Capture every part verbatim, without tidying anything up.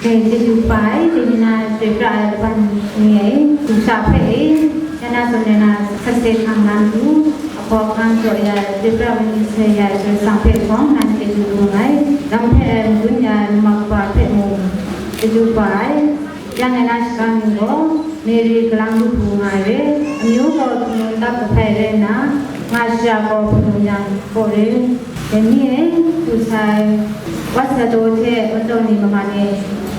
Dai chyeju kaba e, dai ni na chyoi pra ai laban ni e, du sha hpe e, ya na zawn rai na, sakse hkam na matu, ahkaw ahkang jaw ya, chyoi pra ai ni sai ya, chyoi sang hpe hkawng nan chyeju lu ai, lam hpe ai madun ya, numa kaba hpe mung chyeju kaba ai. Yang e na shaga ni gaw, Mary kalang lu hpu nga ai re, amyu gaw hpunu ntak kahpai rai nna, nga shara gaw hpunu yang kaw re. Dai ni e, du sai, WhatsApp daw hte, Wan Daw ni maman e,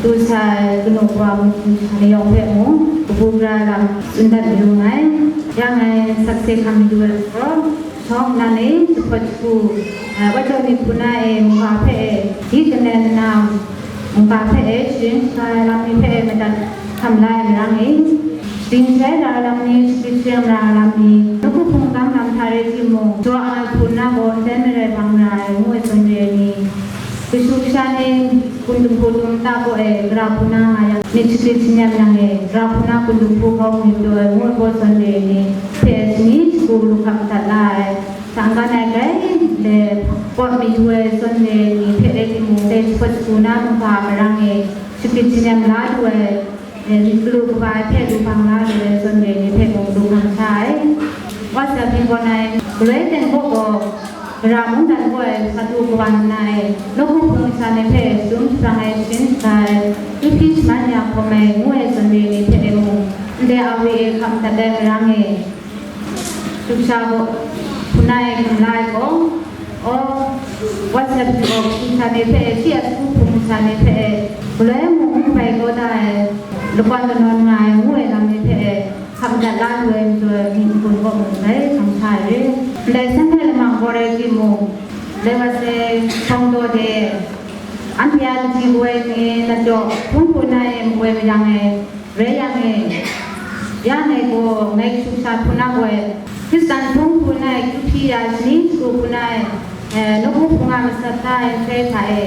du sai, kanu kawa mungkan sha ni yawng hpe mung, kabu gara lam tsun dat mayu nngai. Ya ngai sakse hkam mayu ai gaw, shawng nnan e, jahpawt jahku, eh, Wan Daw ni hpuna e, mungga hpe e, di kanen nna, mungga hpe e, sharin shaga ai lam ni hpe e, madat hkam la ai marang e, sharin shaga ai lam ni, shagrit shagrai mara ai lam ni, nawku hpung kang lam hta rai timung, jaw ai hku nna gaw, ndai marai bang ra ai, ngu ai zawn re ai ni, kashu kasha ni, kun dinghku dum nta gaw e, gara hku na nga yang, myit shagrit shanyan yang e, gara hku na kun dinghku hkawng myit daw ai, ngu ai baw zawn re ai ni, hpe shani shagu lu hkap dat la ai, tangka nai grai le, pawt mayu ai zawn re ai ni hpe rai timung, dai jahpawt jahku na mungga marang e, shagrit shanyan la lu ai, e, myit galu kaba ai hpe lu hpang la lu ai zawn re ai ni hpe mung lu hkam sha ai. WhatsApp ni gaw nai, galoi ten gaw gaw, gara mungdan gaw ai sa du kawan nna e, nawku hpung masha ni hpe shatum shabrang ai sharin shaga ai, kyu hpyi shaman ya hkawm ai, ngu ai zawn re ai ni hpe e mung, ndai awi e hkam dat ai marang e, Sumsha gaw, hpunai hkum la ai gaw, aw, WhatsApp gaw hpung sha ni hpe, shi a su hpung sha ni hpe, galoi mung n bai kau da ai, lakwan kanawn nga ai ngu ai lam ni hpe, hkam dat la lu ai majaw, myit n-gun gaw mung bai hkam sa ai re. Ndai sanhte lamang gaw rai timung, dai wa sai, hpawng daw de, anhte a kaji woi ni, na jaw, hpung hpunai e makoi mayang ai, Rai yang e, ya ngai gaw ngai kashu sha hpun na gaw, Hkristan hpung hpun ai kyu hpyi ya shani shagu hpun ai, eh, nawku hpung a masat da ai nhtoi hta e,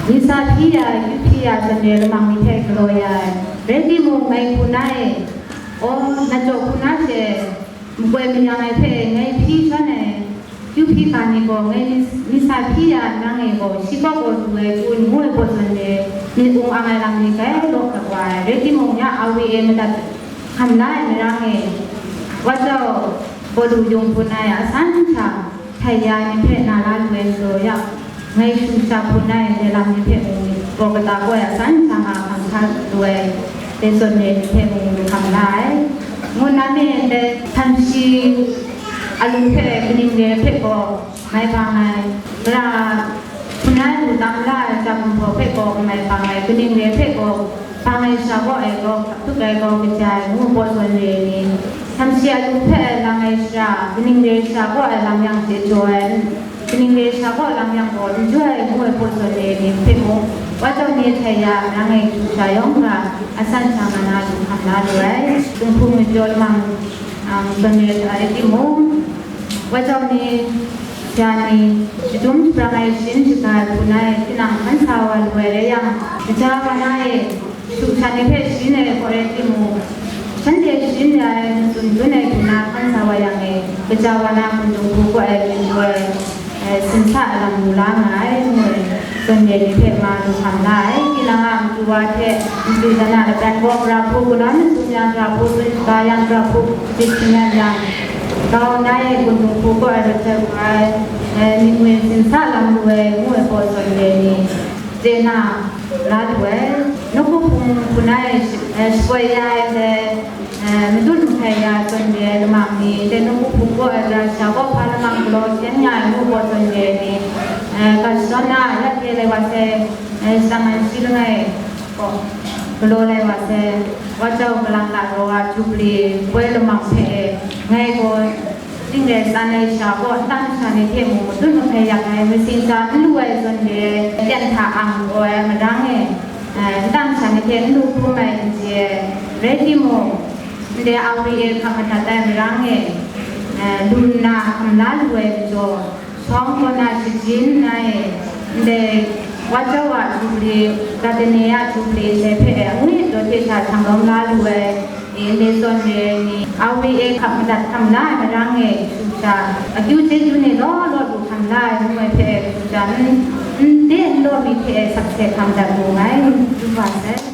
nisa hpyi ya, kyu hpyi ya zawn re lamang ni hpe galaw ya ai. Rai timung, ngai hpun na e, aw, na jaw hpun na she, makoi mayang ai hpe ngai hpyi shawn ai, kyu hpyi ga ni gaw ngai ni, nisa hpyi ya nang e gaw, shi kaw gaw du ai kun, ngu ai gaw zawn re, myit wung ang ai lam ni grai law hkrat wa ai. Rai timung, ya awi e madat hkam la ai marang e, wa jau gaw lu yung hpun ai asan hta, htai ya ai ni hpe na la lu ai majaw, ya ngai shu sha hpun ai ndai lam ni hpe mung, gaw kata gaw ya san hta nga hkam hta lu ai, dai zawn re ni hpe mung lu hkam la ai. Ngu na mi ndai htan shi alu hpe kaning re hpe gaw mai bang ai, gara hpun ai lu tam la ai jam hpaw hpe gaw mai bang ai, kaning re hpe gaw bang ai sha gaw ai gaw, hkap tuk ai gaw kaja ai, ngu gaw zawn re ni, htan shi alu hpe lang ai shara, kaning re sha gaw ai lam yang chye jaw ai, Kaning re sha gaw lam yang gaw, n jaw ai ngu ai hpaw zawn re ni hpe mung, wa jau ni htai ya, nang e hkyu sha yawng hkra, asan sha nga na lu hkam la lu ai, dinghpung majaw lamang, um, zawn re ai timung, wa jau ni, sha ni, shadum shabrang ai sharin shaga ai hpun ai, tinang hkan sa wa lu ai rai yang, kaja wa na e, Sumsha ni hpe sharin ai gaw rai timung, shanhte sharin ya ai, matsun dun ai hku na hkan sa wa yang e, kaja wa na hkum dung hku gaw ai, myit daw ai, eh, sinsa ai lam mu la nga ai, ngu ai, zawn re ni hpe ma lu hkam la ai, tinang a matu wa hte, matu dan a laban gaw, gara hku kanawn matsun yang, gara hku tsun shaga yang, gara hku shagrit shanyan yang, grau na e hkum dung hku gaw ai, rawt ai wa ai, eh, myit ngwi sinsa lam lu ai, ngu ai gaw zawn re ni, chye na la lu ai. Nawku hpung hpun ai, eh, shapoi ya ai ndai, eh, matut mahkai ya zawn re ai lamang ni, dai nawku hpung gaw ai gara sha gaw hpa lamang galaw hkyen nga ai ngu gaw zawn re ai ni, eh, ga shadawn na ya hte lai wa sai, eh, shadang ai shi langai gaw galaw lai wa sai, wa jau galang lara Jubli poi lamang hpe e, ngai gaw, Ning rai san ai sha gaw, nta masha ni hte mung matut mahkai yak ai, masing sha n lu ai zawn re ai, pyan hta ang gaw ai marang e, eh, nta masha ni hte n lu hkrum ai n chye ai, rai timung, ndai awi e hkam madat ai marang e, eh, lu nna hkam la lu ai majaw, shawng kaw na shajin nna e, ndai wa jau a Jubli, Gadane a Jubli ndai hpe angwi daw hte sha hkyang lawm la lu ai, Ndai zawn re ni, awi e hkap madat hkam la ai marang e, sumsha, akyu chyeju ni law law lu hkam la ai ngu ai hpe, sumsha N de n law mi hte sakse hkam dat mu ai, dum wa sai.